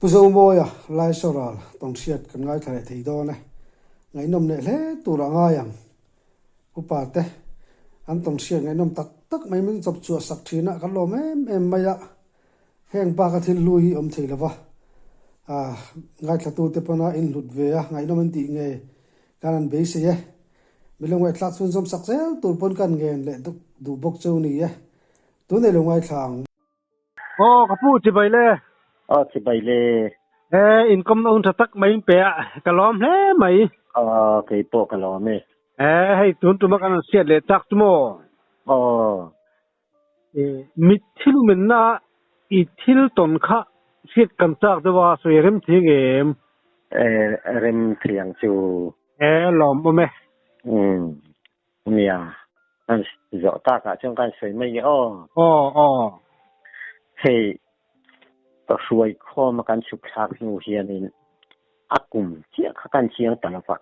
Pu Zomawia, Laisoral, tawnhriat kan ngaithla leh thei dawn e. Ngaihnawm leh hle tur a ngai ang. Upa te, an tawnhriat ngaihnawm tak tak mai min chawp chhuah sak thin a, kan lawm em em mai a. Heng bak a thil hlu hi awm thei lova, ngaithla tute pawna inhlut ve a, ngaihnawm an tih nge kan han beisei e. Milo ngaihthlak chhunzawm sak zel tur pawn kan ngen leh duh bawk cheu ni e. Tunei lo ngaithla ang. Aw ka pu chibai le. Aw chibai le. E inkawm na hun tha tak mai in pe a, ka lawm hle mai. Aw kei pawh ka lawm e. E hei tun tuma kan han hriat leh chak chu maw? Aw. E mit thil menna i thil tawn kha hriat kan chak deuh a, sawi rem thei ang em? E rem thei ang chu. E lawm awm e. Umm Nia, kan zawh takah chuan kan sawi mai nge aw. Aw aw. Hei ka hruai khawm a kan chhuk thlak hnu hianin a kum chiah kha kan chiang ta lova.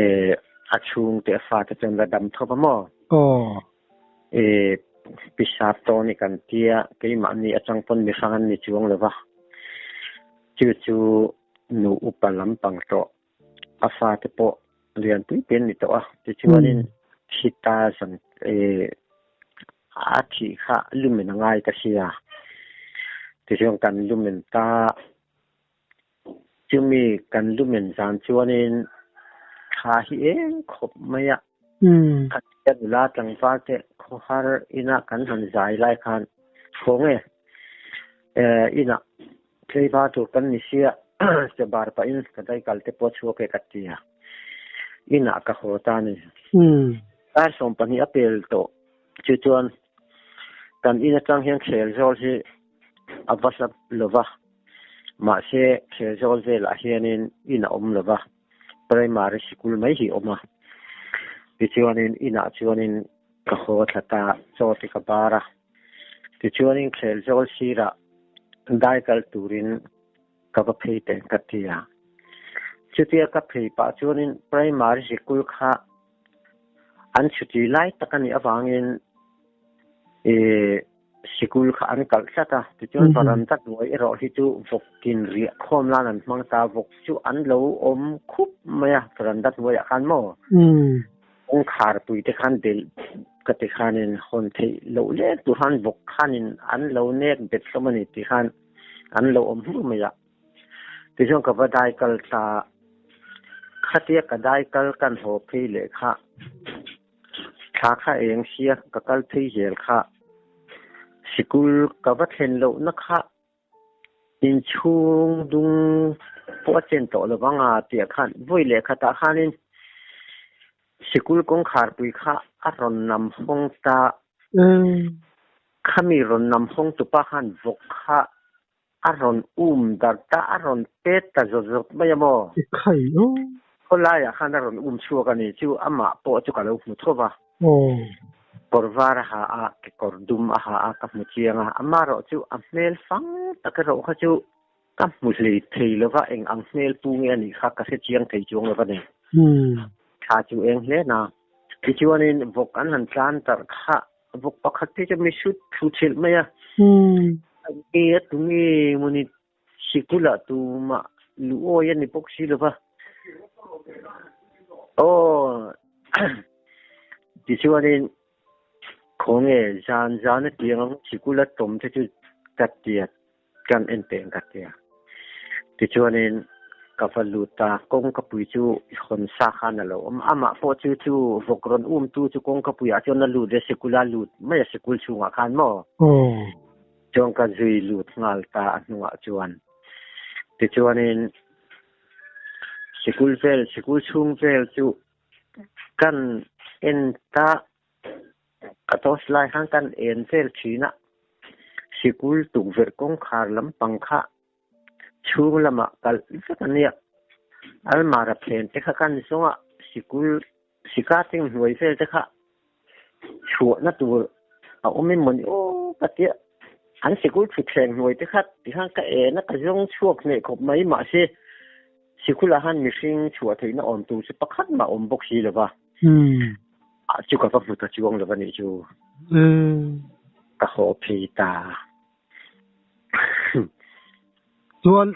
E a chhungte a fate chuan la dam thawp a maw? Aw. E pisap tawni kan tia keimahni atang pawn mi hrang an ni chuang lova. Chu chu nu upa lampang tawh a fate pawh lianpui te an ni tawh a, tichuanin thi ta zan eh a thih kha lumen a ngai ka hria, tichuan kan lumen ta chumi kan lumen zan chuanin thla hi eng khawp mai a, khatia nula tlangval te khawhar ina kan han zai lai khan khaw nge eh inah Tleiva tur kan ni sia, se bar pahin ka daikal te pawh a chhuak e ka ti a, inah ka haw ta a ni. Dar 12 a pel tawh chu chuan kan in atang hian khel zawl hi a va hla lo va, mahse khel zawl velah hianin in a awm lo va, primary sikul mai hi a awm a. Tichuanin inah chuanin ka haw thla ta, chaw te ka bar a. Tichuanin khel zawl sirah dai kal turin ka va phei teh ka ti a. Chutia ka phei pah chuanin primary sikul kha an chhuti lai tak a nih avangin ih sikul kha an kalh tlat a. Tichuan varanda hnuai erawh hi chu vawkin riah khawm lan an hmang ta a, vawk chu an lo awm khup mai a varanda hnuaiah khan maw? Kawngkhar pui te khan belh ka ti khanin hawn theih loh lek tur khan vawk khanin an lo nek bet hlawm a ni tih khan an lo awm hmur mai a. Tichuan ka va dai kal ta, khatia ka dai kal kan haw phei leh kha thla kha eng sia ka kal phei zel kha sikul ka va thlen lohna kha Inchhung dung pawh a chen tawh lo vang a tih ah khan vawi leh khatah khanin sikul kawngkharpui kha a rawn nam hawng ta. Khami rawn nam hawng tupa khan vawk kha a rawn um darh ta, a rawn pet ta zawt zawt mai a maw? Khawlaiah khan a rawn um chhuak a ni chu amah pawh chu ka lo hmu tho va. Kawr var a ha a, kekawr dum a ha a ka hmu chiang a, amaherawh chu a hmel fang tak erawh kha chu ka hmu hlei thei lo va, eng ang hmel pu nge a nih kha ka hre chiang thei chuang lo va ni. Thla chu eng hle na. Tichuanin vawk an han tlan tarh kha vawk pakhat phei chu mi hrut thlu chhilh mai a, nge a tu nge mawni Sikula tumah luh awi a ni bawk si lo va. Aw, tichuanin khawnge zan zan a tiang ang sikula tawm te chu ka tia, kan en teh ang ka tia. Tichuanin ka va lut a, kawngkapui chu hawn sa khan a lo awm. Amah pawh chu chu vawk rawn umtu chu kawngkapuiah chuan a lut e, sikula lut mai a sikul chhungah khan maw? Chuan ka zui lut nghal ta a hnungah chuan. Tichuanin sikul vel, sikul chhung vel chu kan en ta, ka toss lai khan kan en vel thin a, sikul tukverh kawngkhar lampang kha chhung lamah kalh vek a nia. Almara phen te kha kan zawng a, sikul Sikating hnuai vel te kha chhuahna tur a awm em mawni aw ka tia an sikul thutthleng hnuai te kha tikhan ka en a ka zawng chhuak hneh khawp mai mahse sikulah khan mihring chhuah theihna awm tur chu pakhat mah awm bawk si lova ah chu ka va hmu ta chuang lova nih chu ka haw phei ta. Chuan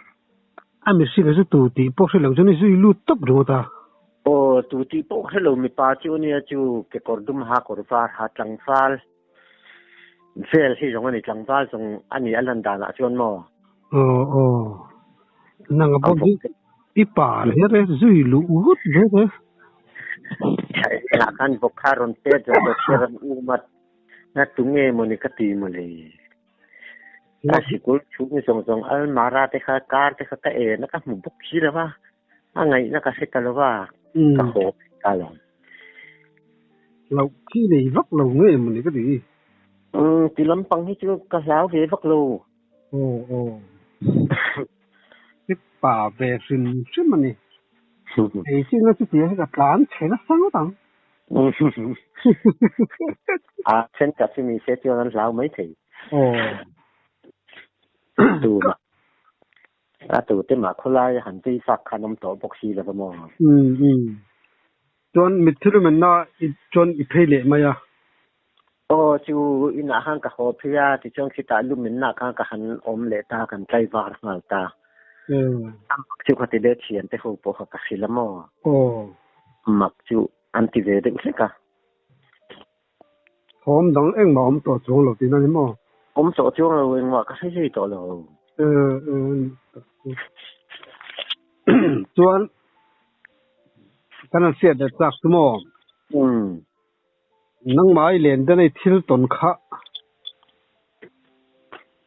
a mihring chu tu tih pawh hre lo chuan i zui lut tawp ringawt a. Aw, tu tih pawh hre lo mipa chu ania chu kekawr dum ha kawr var ha tlangval vel hi zawng a ni, tlangval zawng a ni a lan danah chuan maw? Aw aw, nang a pawh hi i pa reh reh zui luh vut reh reh. Engah khan vawk kha rawn pet zawk zawk se rawn um a, na tunge mawni ka ti mawle. A sikul chhung zawng zawng almara te kha kar te kha ka en a ka hmu bawk si lo va, a ngaihna ka hre ta lo va, ka haw phei ta lo. Hlauh khi nei vak lo nge mawni ka ti. Umm ti lampang hi chu ka hlau ve vak lo. Aw aw. I pa ve hrim hrim a ni. Ei chin na chutia hi ka tlan chhe nasa ngawt ang. A thenkhat chu ni se chuan an hlau mai thei. Aw. Tu mah a tu te mah khawlai a han vei fak khan awm tawh bawk si lo va maw? Umm umm. Chuan mitthi lumenna i chuan i phei leh mai a. Aw chu inah khan ka haw phei a, tichuan khitah lumenna khan ka han awm leh ta, kan tlaivar nghal ta. A mak chu ka ti leh thian te ho pawh kha ka hrilh a maw? Aw. Mak chu an ti ve deuh hlek a. Thawm dang engmah awm tawh chuang lo tihna ni maw? Awm tawh chuang lo, engmah ka hre zui tawh lo. Chuan kan han hriat leh chak chu maw? Nangmah i len den a i thil tawn kha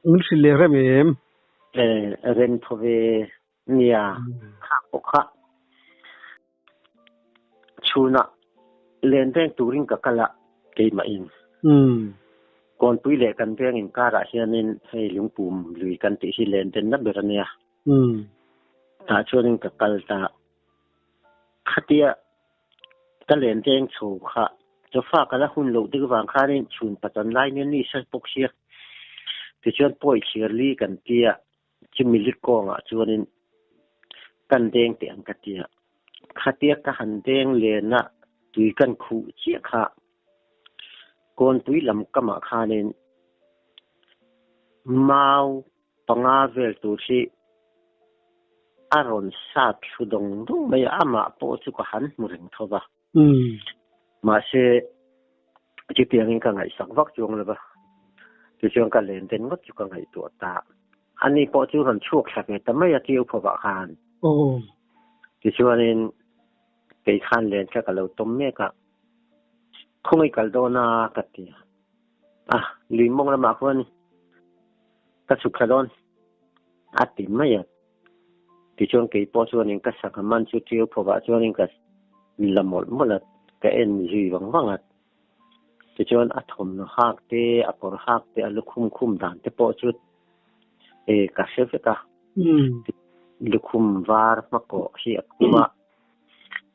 min hrilh leh rem em? Rem thaw ve Nia, kha pawh kha chhunah len veng turin ka kal a, keimah in. Kawnpui leh kan veng inkarah hianin hei lungpum lui kan tih hi len denna ber a nia. Tah chuanin ka kal ta. Khatia ka len veng chho kha chawfa ka la hun loh deuh vang khanin chhun patan lai nia ni sa bawk sia. Tichuan pawi thlir li kan tia. Chumi lik kawngah chuanin kan deng teh ang ka ti a, khatia ka han deng len a tui kan khuh chiah kha kawnpui lam kamah khanin mau panga vel tur hi a rawn sat thlu dawng dawng mai a, amah pawh chu ka han hmu reng tho va. Mahse, chutiangin ka ngaihsak vak chuang lo va, tichuan ka len den ngawt chu ka ngaihtuah ta. Ani pawh chu rawn chhuak thla ve ta mai a tiu phovah khan. Tichuanin kei khan len kha ka lo tawm mek a, khawngaih kal dawn a ka ti a. A, lui mawng lamah khuan ka chhuk thla dawn a ti mai a. Tichuan kei pawh chuanin ka sangha man chu ṭiau phovah chuanin ka la mawlh mawlh a, ka en zui vang vang a. Tichuan a thawmhnaw hak te, a kawr hak te, a lukhum khum dan te pawh chu e ka hre vek a. Lukhum var hmakawh hi a khum a,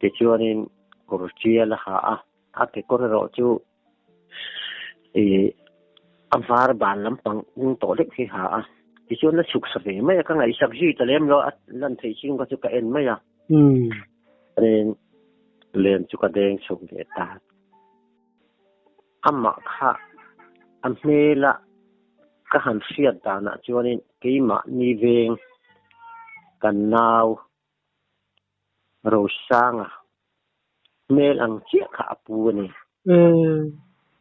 tichuanin kawr ṭial a ha a, a kekawr erawh chu e a var ban lampang ung tawh deuh hi ha a tichuan a chhuk sa ve mai a ka ngaihsak zui ta lem lo a lan theih chhung kha chu ka en mai a ren len chu ka deng chho leh ta amah kha a hmela ka han hriat danah chuanin keimah ni veng kan nau Rosanga hmel ang chiah kha a pu a ni.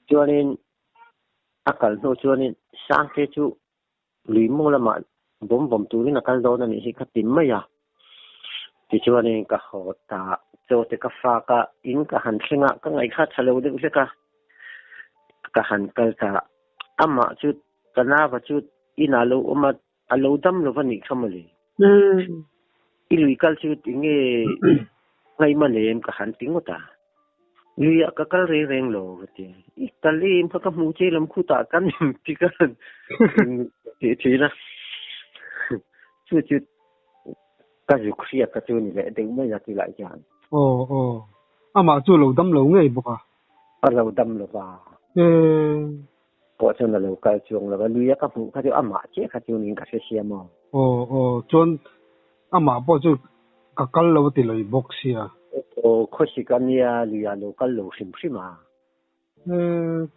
Chuanin a kal hnu chuanin Sangte chu lui mawng lamah bawm bawm turin a kal dawn a nih hi ka ti mai a. Tichuanin ka haw ta chaw te ka fak a, in ka han thleng a, ka ngaihkha tha lo deuh hlek a, ka han kal ta. Amah chu ka nava chu inah lo awm a, A lo dam lo va nih kha mawle. I lui kal chu tinge ngaihma lem ka han ti ngawt a. Lui ah ka kal reng reng lo ka ti. I kal em kha ka hmu che lam khutah kan ti ka han ti thin a. Chu chu ka zuk hriat kha chu ni leh deuh mai a ti lai hian. Aw aw. Amah chu a lo dam lo ngei bawk a. A lo dam lo va. Pawh chuan a lo kal chuang lo a, lui a ka hmuh kha chu amah chiah kha chu niin ka hre sia maw? Aw aw, chuan amah pawh chu ka kal lo a ti lo i bawk sia. Aw, khawsik a nia, lui ah lo kal lo hrim hrim a.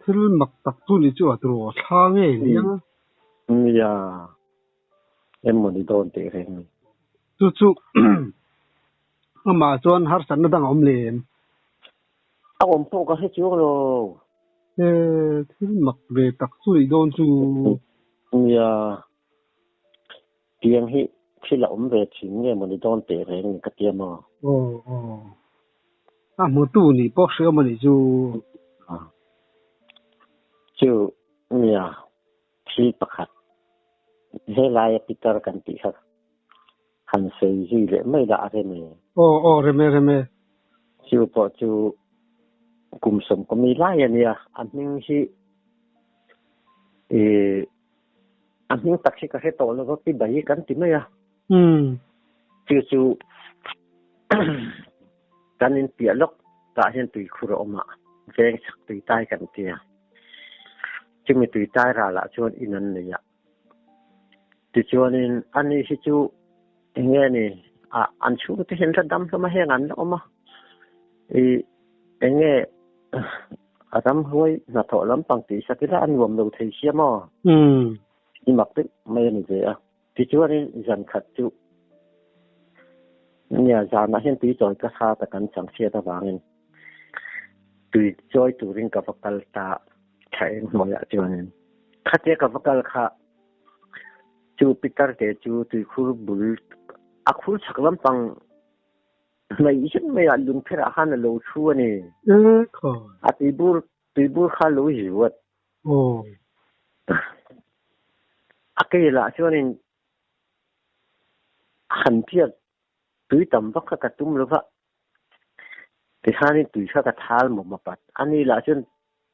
Thil mak tak chu ni chu a turu aw, thla ngei nia. Nia. Em maw ni dawn teh reng ni. Chu chu amah chuan harsatna dang a awm lem. A awm pawh ka hre chuang lo. E, thil mak ve tak chu nih dawn chu. Nia, tiang hi thil a awm ve thin nge maw ni dawn teh reng ni ka tia maw? Aw aw. A hmutu nih pawh hre awm a nih chu. Chu nia, thil pakhat helaia pitar kan tih kha han sawi zui leh mai lah a rem e. Aw aw rem e rem e. Chu pawh chu kum sawmkawmi lai a nia, a hming hi ih a hming tak hi ka hre tawh lo va, Pi Bai kan ti mai a. Chu chu kan inpiah lawk tah hian tuikhur a awm a, veng chak tuitai kan ti a. Chumi tuitai ralah chuan in an nei a. Tichuanin ani hi chu eng nge ni a an chhungte hian la dam hlawm a, heng an la awm a. Ih eng nge a ramhuai hnathawh lampang tih sak ila a nuam lo thei sia maw? I mak deuh mai a ni ve a. Tichuanin zan khat chu nia zanah hian tui chawi ka hrat a kan chang hriat avangin tui chawi turin ka va kal ta thla eng hnuaiah chuanin khatia ka va kal kha chu pitar te chu tuikhur bul a khur chhak lampang hnaih zet maiah lungpherah khan a lo thu a ni. A tuibur tuibur kha a lo zuat. A kei lah chuanin han piak tui tam vak kha ka tum lo va, tikhanin tui kha ka thal mawp mawp a, ani lah chuan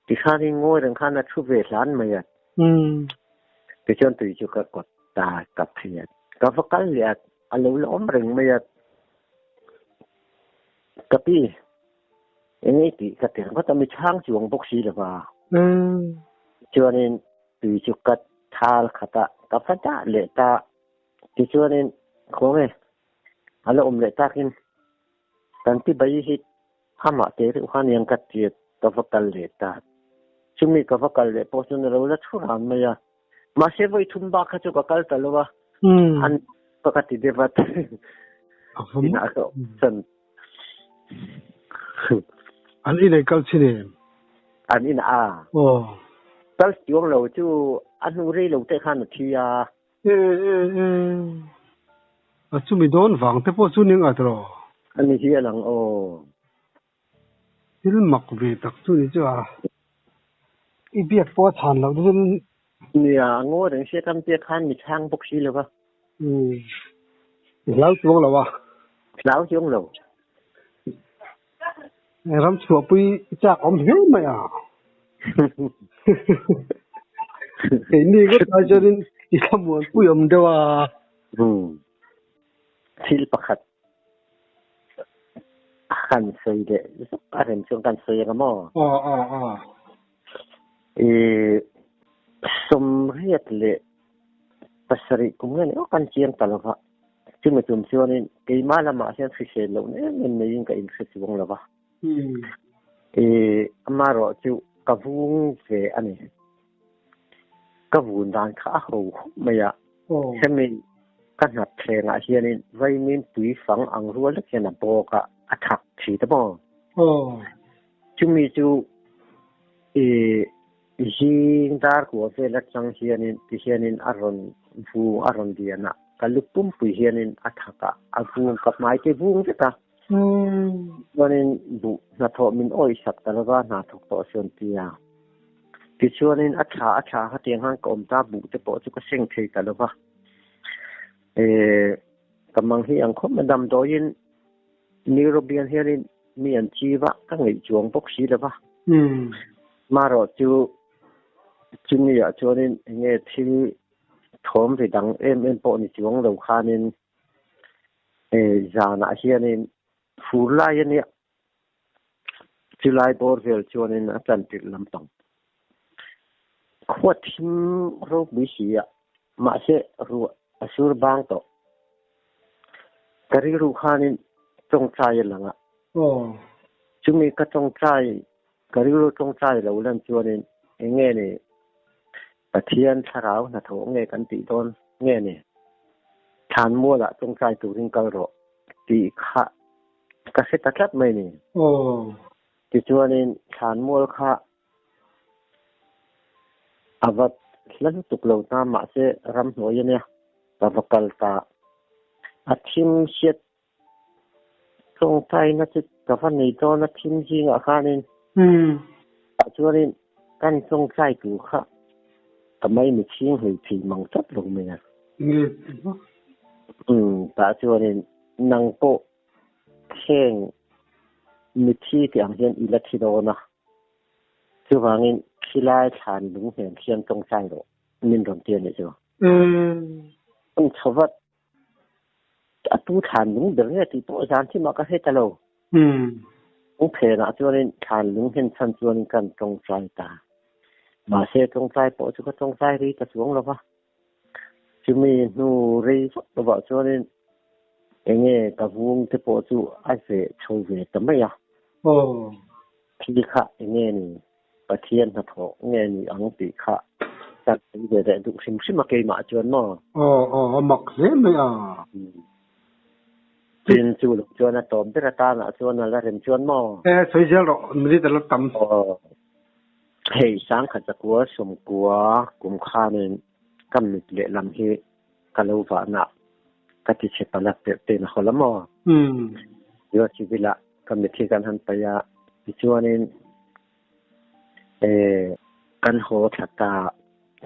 tikhanin ngawi reng khan a thu ve hlan mai a. Tichuan tui chu ka kawt ta ka phei a, ka va kal leh a, a lo la awm reng mai a. Ka pi, eng nge tih ka ti ringawt a, mi chhang chuang bawk si lo va. Chuanin tui chu ka thal khat a, ka va dah leh ta. Tichuanin khawnge a la awm leh takin kan ti bai hi amah teh reuh khan iang ka tia ka va kal leh ta. Chumi ka va kal leh pawh chuan a lo la thu ran mai a. Mahse vawi thum bak kha chu ka kal ta lo a, an ka ka ti deuh a. Inah ka awm chan. An inei kal chin em? An inah a. Kal chuang lo chu a hnu rei lo te khan a thi a. E e e. A chumi dawn vang te pawh chu ning at rawh. A ni hi a lang aw. Thil mak ve tak chu ni chu a. I biak pawh a chhan loh te chuan. Nia, a ngaw reng sia kan biak khan mi chhang bawk si lo va. Umm. I hlau chuang lo a. Hlau chuang lo. Ram chhuahpui i chak awm hle mai a. Keini ngawt lai chuanin i thlamuanpui awm deuh a. Thil pakhat kan sawi leh zuk a rem chuan kan sawi ang a maw? Aw aw aw. I sawmriat leh pasarih kum nge ni aw kan chiang ta lo va. Chumi tum chuanin keimah lamah hian hrisel lohna em em neiin ka inhre chuang lo va. I amaherawh chu ka vung ve a ni. Ka vun dan kha a ho khawp mai a. Hemi ka hnap thlengah hianin vaimin tui fang ang rual lek hian a bawk a, a thak thi ta maw? Chumi chu i Zing dar kua vel atang hianin tihianin a rawn vung a rawn lian a, ka lu pumpui hianin a thak a, a vung ka hmai te vung vek a. Chuanin buh hnathawh min awih sak ta lova hna thawk tawh chuan ti a. Tichuanin a tha a tha khatiang khan ka awm ta buh te pawh chu ka seng thei ta lova. Ka mang hi ang khawp mai damdawiin Neurobian hianin mi an chi va ka ngaih chuang bawk si lo va. Marawh chu chumi ah chuanin enge thil thawm ri dang em em pawh ni chuang lo khanin zanah hianin fur lai a nia chulai bawr vel chuanin a chantirh lampang khua thim ropui si a mahse ruah a sur bang tawh. Ka rilru khanin tawngtai a lang a. Chumi ka tawngtai, ka rilru tawngtai lo lan chuanin eng nge ni Pathian thlarau hnathawh nge kan tih dawn nge ni? Thlanmualah tawngtai turin kal rawh tih kha ka hre ta tlat mai ni. Aw. Tichuanin thlanmual kha a va hla lutuk lo ta mahse ramhnuai a nia ka va kal ta. A thim hriat tawngtaina chu ka va nei dawn a thim zingah khanin. Tah chuanin kan tawngtai tur kha ka mai mi chhing hlei thei mang tlat lo mai a. Tah chuanin nang pawh heng mithi tih ang hian i la thi dawn a. Chuvangin khilai thlan lung hnen khian tawngtai rawh min rawn ti a nih chu. An chho vat. A tu thlan lung ber nge tih pawh zan thim ah ka hre ta lo. Lung phen ah chuanin thlan lung hen chhan chuanin kan tawngtai ta. Mahse tawngtai pawh chu ka tawngtai rei ta chuang lo va. Chumi hnu rei vak lovah chuanin enge ka vung te pawh chu a veh chho ve ta mai a. Thil kha enge ni Pathian hnathawh nge ni ang tih kha ka sawi ve leh duh hrim hrim a keimah chuan maw? Aw aw a mak hle mai a. Tin chu lo chuan a tawp ber atanah chuan a la rem chuan maw? E sawi zel rawh minute a la tam. Aw hei sangkhat zakua sawmkua kum khanin ka mit lehlam hi ka lo vahna ka ti chhe palak tirh tein a haw la maw? Yo civil ah ka mit hi kan han paih a tichuanin eh kan haw thla ta.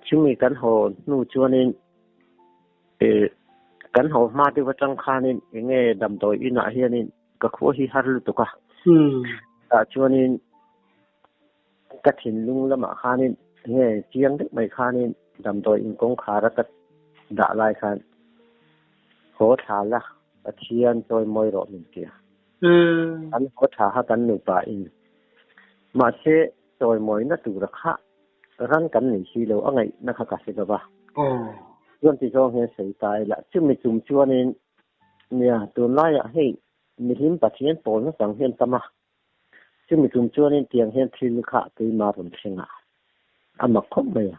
Chumi kan haw hnu chuanin eh kan haw hma deuh atang khanin enge damdawi inah hianin ka khua hi har lutuk a. Tah chuanin ka thinlung lamah khanin enge chiang deuh mai khanin damdawi in kawngkhar a ka dah lai khan haw thla la Pathian chawimawi rawh min ti a. Kan haw tha kha kan nupa in. Mahse chawimawina tura kha ran kan nei si lo a ngaihna kha ka hre lo va. Chuan ti zawng hian sawi ta ila chumi tum chuanin nia tunlaiah hei mihlim Pathian pawlna chang hian tam a. Chumi tum chuanin tiang hian thil kha keimah rawn thleng a, a mak khawp mai a.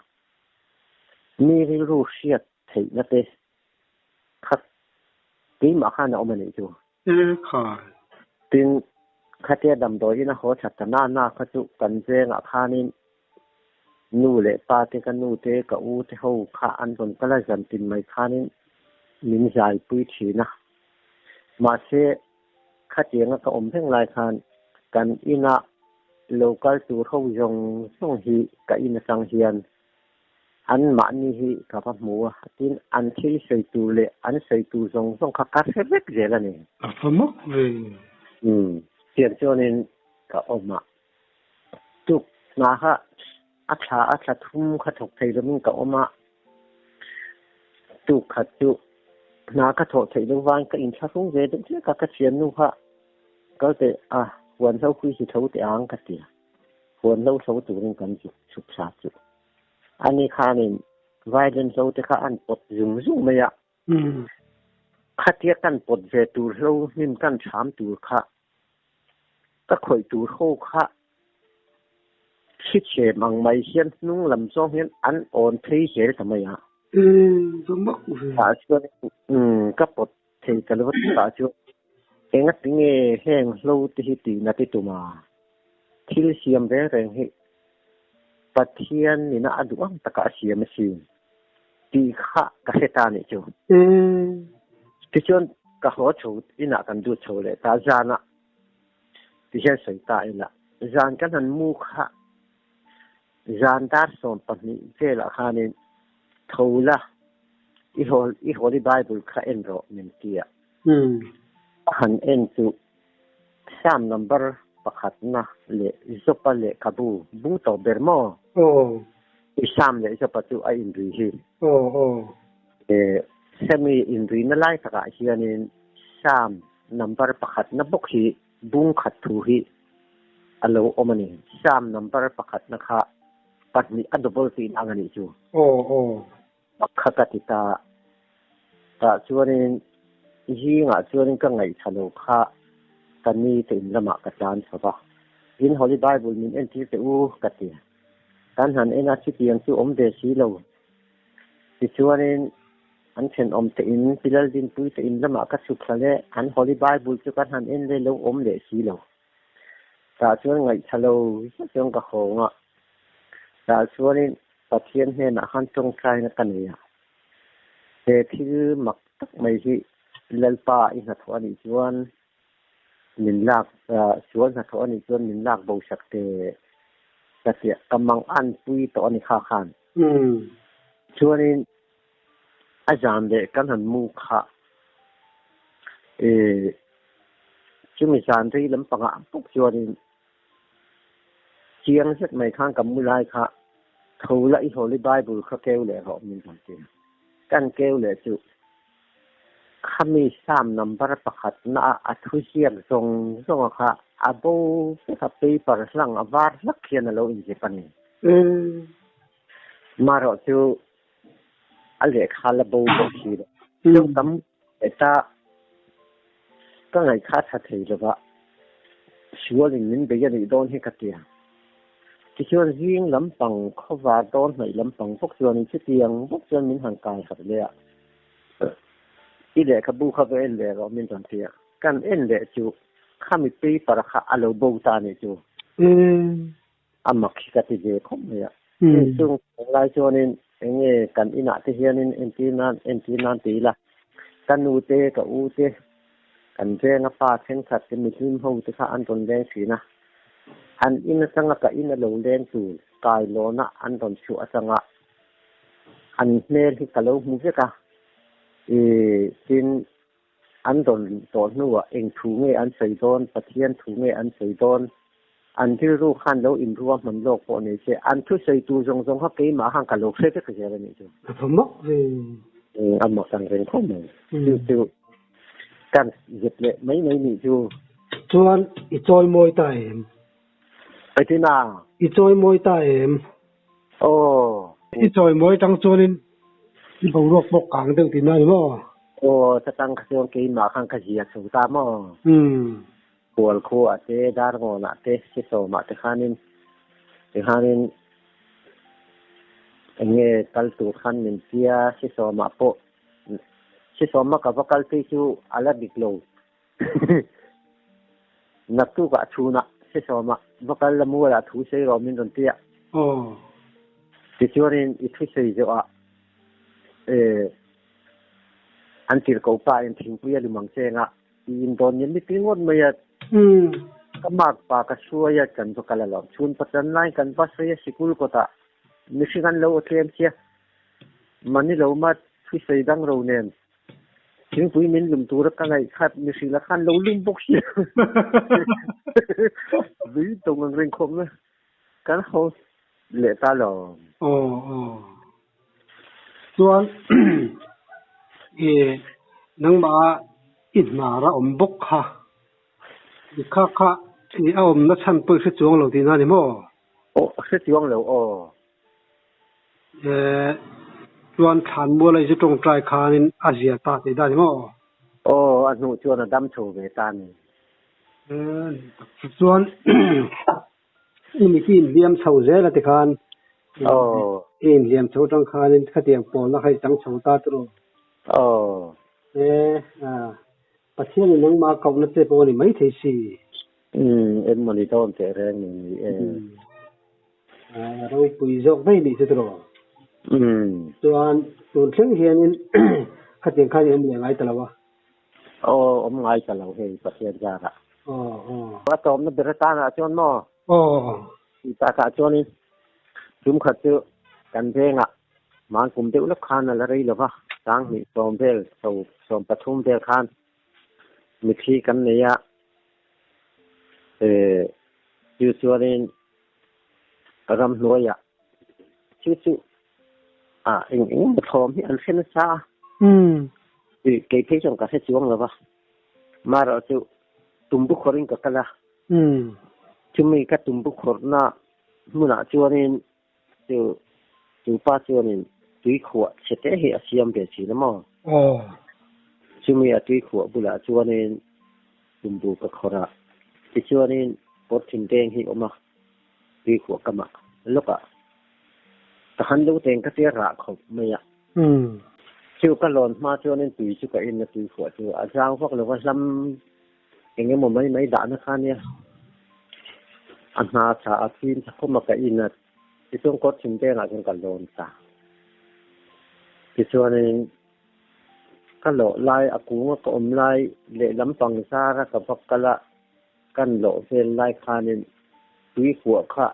Mi rilru hriat theihna te kha keimah khan a awm a nih chu. E khai. Tin, khatia damdawiin a haw that ta na na kha chu kan vengah khanin nu leh pa te, ka nu te, ka u te ho kha an rawn kal a, zan tin mai khanin min zaipui thin a. Mahse, Khatianga ka awm reng lai khan kan ina lo kal tur ho zawng zawng hi ka in atang hian an mahni hi ka va hmu a, tin an thil sawi tur leh an sawi tur zawng zawng kha ka hre vek zel a ni. A fa mak ve. Umm, tiang chuanin ka awm a, tuk hna kha a thla a thla thum kha thawk thei lovin ka awm a, tuk khat chu hna ka thawh theih loh vang ka inthlahrung ve deuh hlek a, ka thiannu kha kal teh a huan hlo pui hi tho teh ang ka ti a, huan hlo tho turin kan zuk chhuk thla chu ani khanin violin hlo te kha an pawt zung zung mai a, khatia kan pawt ve tur hlo hnim kan thlam tur kha Ka khawih tur ho kha thli chhem ang mai hian hnung lam zawng hian an awn phei zel ta mai a. Umm, mak ve. Tah chuan umm ka pawt thei ta lo tah chuan engati nge heng hlo te hi tihna ti tum a, thil siam reng reng hi Pathian nina a duh ang taka a siam a si tih kha ka hre ta nih chu. Tichuan ka haw chho inah kan dut chho leh ta zanah tihian sawi ta ila zan kan han mu kha zan dar 12 velah khanin tho la i i Holy Bible kha en rawh min ti a. A han en chu Psalm number pakhatna leh Jopa lehkhabu bung tawh ber maw? Aw. I Psalm leh Jopa chu a inri hi. Aw aw. E, hemi inrina lai takah hianin Psalm number pakhatna bawk hi bung khat thu hi a lo awm a ni. Psalm number pakhatna kha pahnih a double tihna ang a nih chu. Aw aw. Kha ka ti ta. Tah chuanin zingah chuanin ka ngaihthla lo kha ka ni te in lamah ka tlan chho va. In Holy Bible min entir teh u ka ti. Kan han en a chutiang chu awm ve si lo. Tichuanin An thenawm te in, Pi Laldinpuii te in lamah ka chhuk thla leh an Holy Bible chu kan han en leh lo awm leh si lo. Tah chuan ngaihthla lo zet chuan ka hawng a. Tah chuanin Pathian hnenah khan tawngtaina ka nei a. He thil mak tak mai hi Lalpa i hnathawh a nih chuan min lak sual hnathawh a nih chuan min lak bo sak teh ka tia ka mang an pui tawh a ni kha khan. Chuanin a zan leh kan han mu kha chumi zan rei lampangah bawk chuanin chiang zet mai khan ka mu lai kha tho la i Holy Bible kha keu leh rawh min rawn ti a. Kan keu leh chu khami Psalm number pakhat na a thu ziak zawng zawng a kha a bo vek a paper hlang a var hlak hian a lo inzep a ni. Marawh chu a lehkha la bo bawk si lo. Deuh tam heta ka ngaihkha tha thei lova sualin min bei a nih dawn hi ka ti a. Tichuan zing lampang khawvar dawn hnaih lampang bawk chuanin chutiang bawk chuan min han kai harh leh a. I lehkhabu kha va en leh rawh min rawn ti a. Kan en leh chu khami paper kha a lo bo ta a nih chu. A mak hi ka ti ve khawp mai a. Chung lai chuanin eng nge kan inah te hianin entir nan entir nan ti ila ka nu te ka u te kan venga pa thenkhat te mihlim ho te kha an rawn leng thin a. An in atanga ka in a lo leng tur kailawna an rawn chhuah atanga an hmel hi ka lo hmu vek a. Ih tin An rawn luh tawh hnuah eng thu nge an sawi dawn, Pathian thu nge an sawi dawn, an rilru khan lo inrua hman lawk pawh nei se, an thusawi tur zawng zawng kha keimah khan ka lo hre vek zel a nih chu. A va mak ve. A mak ang reng khawp mai. Chu chu kan zep leh mai mai nih chu. Chuan i chawi mawi ta em? Engtin a? I chawi mawi ta em? Aw. I chawi mawi tang chuanin i boruak pawh kang deuh tihna a ni maw? Aw, ta tang kha chuan keimah khan ka zia chho ta maw? Pual khuaah te, Darngawnah te, Sesawmah te khanin tikhanin eng nge kal tur khan min tia Sesawmah pawh Sesawma ka va kal phei chu a la dik lo. Naktukah chhunah Sesawmah va kal la mualah thu sawi rawh min rawn ti a. Tichuanin i thu sawi zawhah an tirhkoh pa in thingpui a lum ang cheng a, i indawn ni mipi ngawt mai a. Ka mark pa ka hruai a kan va kal alawm. Chhun patan laiin kan va sawi a sikul kawtah mihring an lo aw tlem sia. Mani lo ma thu sawi dang ro nen Thingpui min lum tura ka ngaih khat mihring la khan lo lum bawk si. Vui tawng ang reng khawp na kan ho leh ta lo. Aw aw. Chuan i nangmah i hnar a awm bawk kha. I kha kha i a awmna chhan pawh i hre chuang lo tihna a ni maw? Aw hre chuang lo aw. Chuan thlan mual a i zu tawngtai khanin a zia ta tih dan hi maw? Aw, a hnuh chuan a dam chho ve ta ni. Chuan i mit i inhliam chho zel a tikhan i inhliam chho tang khanin khatiang pawlna kha i chang chho ta tawh. Aw. Pathianin nangmah kohna che pawh a ni maithei si. Umm, engmawni dawn teh reng ni ni e. Ropui zawk daih nih chu tiraw? Umm. Chuan tun thleng hianin khatiang khan i awm leh ngai ta lo a? Aw, awm ngai ta lo hei Pathian zarah. Aw, aw. A tawmna ber atanah chuan maw? Aw. Tih takah chuanin tum khat chu kan vengah hman kum deuh lawk khan a la rei lo va, sanghnih sawm vel, 33 vel khan mithi kan nei a, Chu chuanin ramhnuaiah chu chu ah eng eng emaw thawm hi an hre nasa a. Kei phei chuan ka hre chuang lo va, marawh chu tumbu khawrhin ka kal a. Chumi ka tumbu khawrhna hmunah chuanin chu chu pa chuanin tuikhuah chhe te hi a siam ve thin a maw? Chumi a tuikhuah bulah chuanin tumbu ka khawrh a, tichuanin kawr thin deng hi awm a, tuikhuah kamah lawkah ka han lo teng ka tia rah khawp mai a. Chu ka lawn hma chuanin tui chu ka in a tui khuah chu a zau vak lo va hlam eng emaw mai mai dahna kha nia a hna tha a fim tha khawm a ka in a tichuan kawr chhim vengah chuan ka lawn ta. Tichuanin ka lawh lai a kunga ka awm lai lehlam pang zara ka va kal a kan lawh vel lai khanin tui khuah kha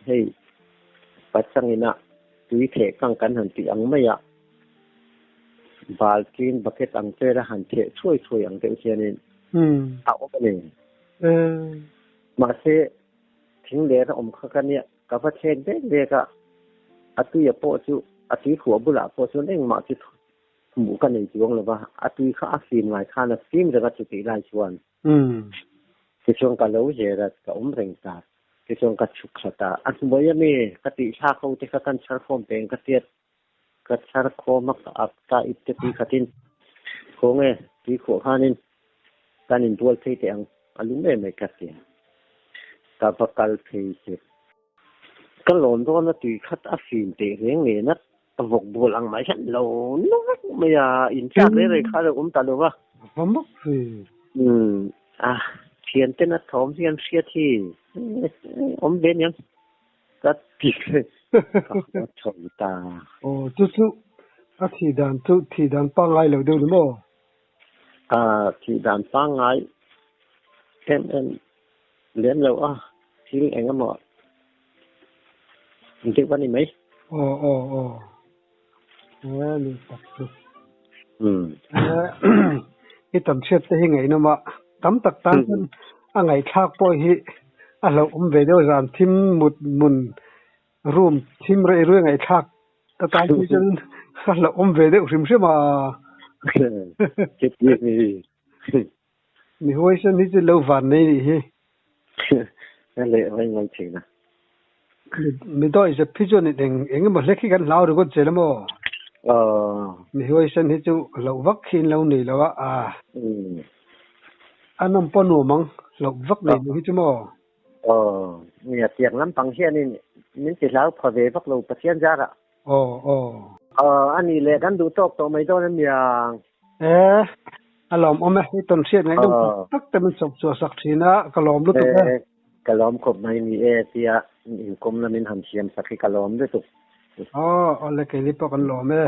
hei pachangina tui theh kang kan han tih ang mai a, baltin bucket ang vela han theh thuai thuai ang deuh hianin a awm a ni. Mahse, thing ler a awm kha ka nia, ka va thlek dek dek a, a tuia pawh chu a tui khuah bulah pawh chuan engmah chu hmuh ka nei chuang lo va, a tui kha a fim ngai khan a fim reng a chutih lai chuan. Tichuan ka lo zel a, ka awm reng ta. Tichuan ka chhuk thla ta. A hnuai ami ka tih thlak ho te kha kan chhar khawm peng ka tiat. Ka chhar khawm a, ka ak ta ip te tui khatin khaw nge tui khuah khanin kan inbual phei teh ang a lum em mai ka ti a. Ka va kal phei che. Ka lawn dawn a tui khat a fim teh reng nen a, a vawk bual ang mai hian lo na vek mai a, in tlak reng reng kha a lo awm ta lo va. Va mak ve. Umm a, thian ten a thawm hian hriat hi awm ve aniang ka ti ka haw chho ta. Aw chu chu a thih dan chu thih dan pangngai lo deuh ni maw? A thih dan pangngai em em Lem lo a, thil eng emaw deuh a ni mai. Aw aw aw, he ni tak chu. I tam chhiat te hi ngaihnawm a, tam tak tan chuan a ngaihthlak pawh hi a hlauhawm ve deuh zan thim mut hmun room thim rei rui ngaihthlak atan hi chuan a hlauhawm ve deuh hrim hrim a. Mi huaisen hi chu lo van nei nih hi. Ka leh mai mai thin a. Mi dawi zep hi chuan eng eng emaw hlek hi kan hlau ringawt zel a maw? Mi huaisen hi chu hlauh vak hi an lo nei lo a, a a nawm pawh nuam ang, hlauh vak nei lo hi chu maw? Aw, nia tiang lampang hianin min ti hlau pha ve vak lo Pathian zarah. Aw, aw. Aw, a nih leh kan duh tawk tawh mai dawn a niang. E, a lawmawm e, i tawn hriat ngaih deuh tak tak te min chawp chhuah sak thin a, ka lawm lutuk e. E, ka lawm khawp mai ni e tia inkawm lamin han siam sak hi ka lawm lutuk. Aw, awle keini pawh kan lawm e.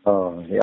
Aw.